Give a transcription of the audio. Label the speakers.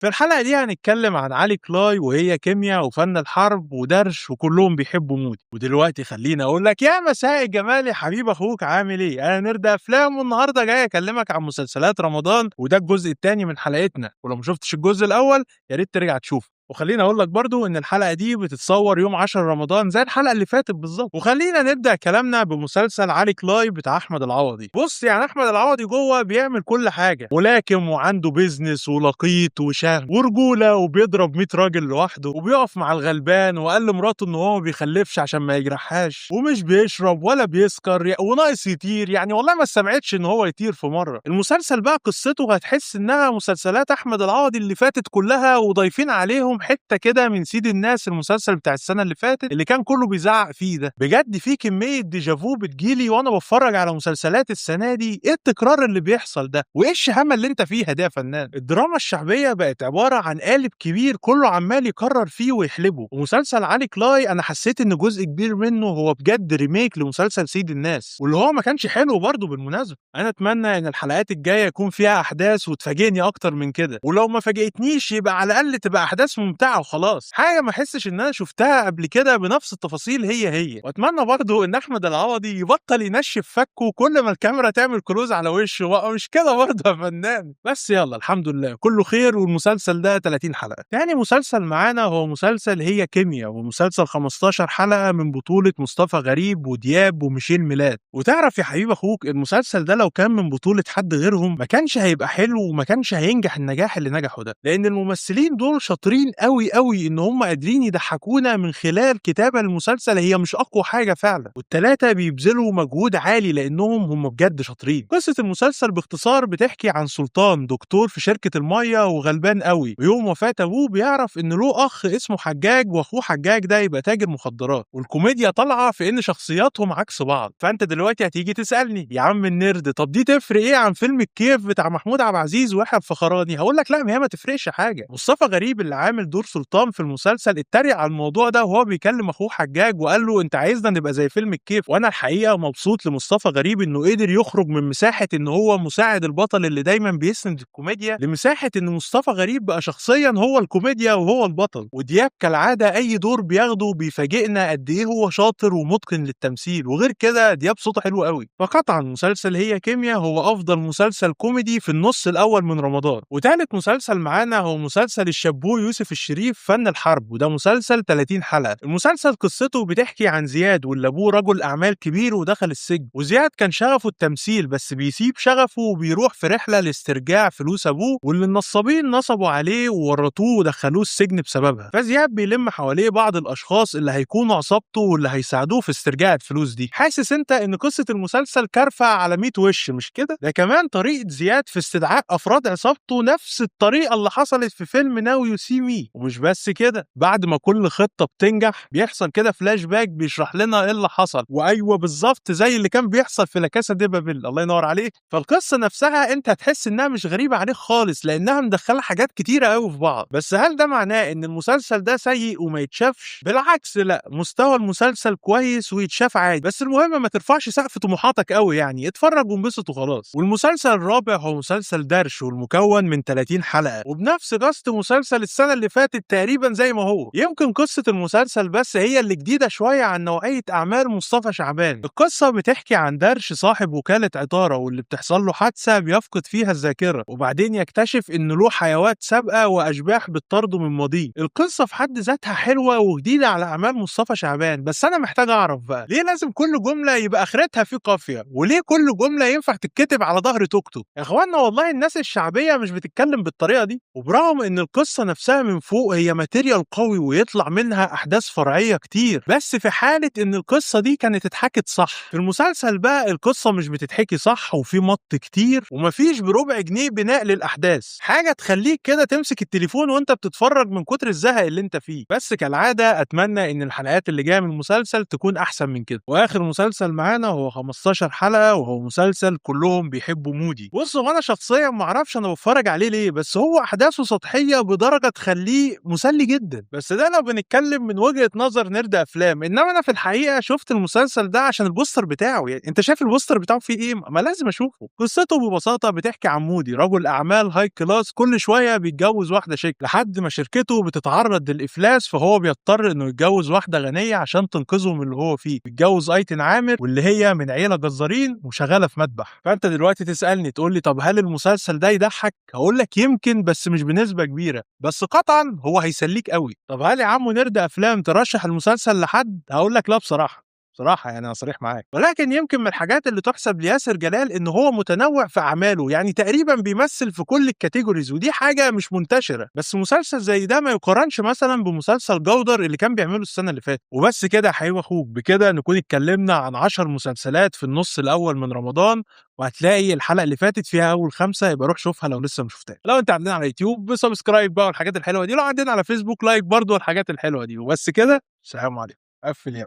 Speaker 1: في الحلقة دي هنتكلم عن علي كلاي وهي كيمياء وفن الحرب ودرش وكلهم بيحبوا مودي. ودلوقتي خليني اقول لك يا مساء الجمال يا حبيب اخوك، عامل ايه؟ انا nerd افلام، والنهارده جاي اكلمك عن مسلسلات رمضان، وده الجزء الثاني من حلقتنا، ولو ما شفتش الجزء الاول يا ريت ترجع تشوفه. وخليني اقول لك برضو ان الحلقة دي بتتصور يوم 10 رمضان زي الحلقة اللي فاتت بالظبط. وخلينا نبدا كلامنا بمسلسل علي كلاي بتاع احمد العوضي. بص يعني احمد العوضي جوه بيعمل كل حاجة، ملاكم وعنده business ولقيط وشهم ورجوله، وبيضرب 100 راجل لوحده، وبيقف مع الغلبان، وقال لمراته ان هو ما بيخلفش عشان ما يجرحهاش، ومش بيشرب ولا بيسكر، وناقص يطير، يعني والله ما سمعتش ان هو يطير في مرة. المسلسل بقى قصته هتحس انها مسلسلات احمد العوضي اللي فاتت كلها، وضايفين عليهم حتة كده من سيد الناس المسلسل بتاع السنة اللي فاتت اللي كان كله بيزعق فيه ده. بجد في كمية déjà vu بتجيلي وانا بتفرج على مسلسلات السنة دي. ايه التكرار اللي بيحصل ده؟ وايه الشهامه اللي انت فيها دي يا فنان؟ الدراما الشعبية بقت عبارة عن قالب كبير كله عمال يكرر فيه ويحلبه. ومسلسل علي كلاي انا حسيت ان جزء كبير منه هو بجد remake لمسلسل سيد الناس، واللي هو ما كانش حلو برضه بالمناسبة. انا اتمنى ان الحلقات الجاية يكون فيها احداث وتفاجئني اكتر من كده، ولو ما فاجئتنيش يبقى على الاقل تبقى احداث ممتعة وخلاص، حاجة ما احسش ان انا شفتها قبل كده بنفس التفاصيل هي هي. واتمنى برضو ان احمد العوضي يبطل ينشف فكه كل ما الكاميرا تعمل close على وشه بقى، مش كده برضه يا فنان؟ بس يلا الحمد لله كله خير، والمسلسل ده 30 حلقة. تاني مسلسل معانا هو مسلسل هي كيمياء، ومسلسل 15 حلقة من بطوله مصطفى غريب ودياب وميشيل ميلاد. وتعرف يا حبيب اخوك المسلسل ده لو كان من بطوله حد غيرهم ما كانش هيبقى حلو وما كانش هينجح النجاح اللي نجحه ده، لان الممثلين دول شاطرين قوي قوي ان هم قادرين يضحكونا من خلال كتابه المسلسل هي مش اقوى حاجة فعلا، والثلاثة بيبذلوا مجهود عالي لانهم هم بجد شاطرين. قصة المسلسل باختصار بتحكي عن سلطان دكتور في شركة المية وغلبان قوي، ويوم وفاه ابوه بيعرف ان له اخ اسمه حجاج، واخوه حجاج ده يبقى تاجر مخدرات، والكوميديا طالعه في ان شخصياتهم عكس بعض. فانت دلوقتي هتيجي تسالني يا عم ال nerd، طب دي تفرق ايه عن فيلم الكيف بتاع محمود عبد العزيز ويحيى الفخراني؟ هقول لك لا، ما هي ما تفرقش حاجة. مصطفى غريب اللي عامل دور سلطان في المسلسل اتريق على الموضوع ده وهو بيكلم اخوه حجاج وقال له انت عايزنا نبقى زي فيلم الكيف. وانا الحقيقة مبسوط لمصطفى غريب انه قدر يخرج من مساحة ان هو مساعد البطل اللي دايما بيسند الكوميديا لمساحة ان مصطفى غريب بقى شخصيا هو الكوميديا وهو البطل. ودياب كالعادة اي دور بياخده بيفاجئنا قد ايه هو شاطر ومتقن للتمثيل، وغير كده دياب صوته حلو قوي. فقطعا مسلسل هي كيمياء هو افضل مسلسل كوميدي في النص الاول من رمضان. وثالث مسلسل معانا هو مسلسل الشابو يوسف الشريف فن الحرب، وده مسلسل 30 حلقة. المسلسل قصته بتحكي عن زياد واللي ابوه رجل اعمال كبير ودخل السجن، وزياد كان شغفه التمثيل بس بيسيب شغفه وبيروح في رحله لاسترجاع فلوس ابوه واللي النصابين نصبوا عليه وورطوه ودخلوه السجن بسببها. فزياد بيلم حواليه بعض الاشخاص اللي هيكونوا عصابته واللي هيساعدوه في استرجاع الفلوس دي. حاسس انت ان قصة المسلسل كارفه على 100 وش مش كده؟ ده كمان طريقه زياد في استدعاء افراد عصابته نفس الطريقة اللي حصلت في فيلم Now You See Me. ومش بس كده، بعد ما كل خطه بتنجح بيحصل كده فلاش باك بيشرح لنا ايه اللي حصل، وايوة بالظبط زي اللي كان بيحصل في La Casa de Papel، الله ينور عليك. فالقصة نفسها انت هتحس انها مش غريبة عليك خالص لانها مدخله حاجات كتيرة قوي في بعض. بس هل ده معناه ان المسلسل ده سيء وما يتشافش؟ بالعكس، لا، مستوى المسلسل كويس ويتشاف عادي، بس المهم ما ترفعش سقف طموحاتك قوي، يعني اتفرج وانبسط وخلاص. والمسلسل الرابع هو مسلسل درش، والمكون من 30 حلقة، وبنفس cast مسلسل السنة اللي فاتت تقريبا زي ما هو. يمكن قصة المسلسل بس هي اللي جديدة شوية عن نوعية اعمال مصطفى شعبان. القصة بتحكي عن درش صاحب وكالة عطاره واللي بتحصل له حادثه بيفقد فيها الذاكرة، وبعدين يكتشف ان له حيوات سابقه واشباح بتطارده من ماضيه. القصة في حد ذاتها حلوة وجديدة على اعمال مصطفى شعبان، بس انا محتاج اعرف بقى ليه لازم كل جملة يبقى اخرتها في قافية، وليه كل جملة ينفع تتكتب على ظهر توك توك؟ يا اخوانا والله الناس الشعبية مش بتتكلم بالطريقة دي. وبرغم ان القصة نفسها من فوق هي material قوي ويطلع منها احداث فرعية كتير، بس في حاله ان القصة دي كانت اتحكت صح. في المسلسل بقى القصة مش بتتحكي صح، وفي مط كتير، ومفيش بربع جنيه بناء للاحداث، حاجة تخليك كده تمسك التليفون وانت بتتفرج من كتر الزهق اللي انت فيه. بس كالعادة اتمنى ان الحلقات اللي جاية من المسلسل تكون احسن من كده. واخر مسلسل معانا هو 15 حلقة، وهو مسلسل كلهم بيحبوا مودي. بصوا انا شخصيا ما اعرفش انا بتفرج عليه ليه، بس هو احداثه سطحية بدرجة تخليك بتخليه مسلي جدا. بس ده لو بنتكلم من وجهة نظر nerd افلام، انما انا في الحقيقة شفت المسلسل ده عشان البوستر بتاعه. يعني انت شايف البوستر بتاعه فيه ايه؟ ما لازم اشوفه. قصته ببساطة بتحكي عن مودي، رجل اعمال high class، كل شوية بيتجوز واحدة شيك لحد ما شركته بتتعرض للافلاس، فهو بيضطر انه يتجوز واحدة غنية عشان تنقذه من اللي هو فيه. بيتجوز ايتن عامر، واللي هي من عيله جزارين وشغالة في مذبح. فانت دلوقتي تسالني تقول لي طب هل المسلسل ده يضحك؟ هقول لك يمكن، بس مش بنسبة كبيرة، بس قطعا هو هيسليك قوي. طب هل يا عم nerd افلام ترشح المسلسل لحد؟ هقول لك لا بصراحة، بصراحة يعني أنا صريح معاك. ولكن يمكن من الحاجات اللي تحسب لياسر جلال إن هو متنوع في أعماله، يعني تقريبا بيمثل في كل ال categories، ودي حاجة مش منتشرة. بس مسلسل زي ده ما يقارنش مثلا بمسلسل جودر اللي كان بيعمله السنة اللي فاتت. وبس كده يا حبيب أخوك، بكده نكون اتكلمنا عن 10 مسلسلات في النص الأول من رمضان، وهتلاقي الحلقة اللي فاتت فيها أول 5، يبقى روح شوفها لو لسه ما شفتهاش. لو أنت عندنا على يوتيوب subscribe بقى والحاجات الحلوة دي، لو عندنا على فيسبوك like برضه والحاجات الحلوة دي. وبس كده، سلام عليكم. قفل يا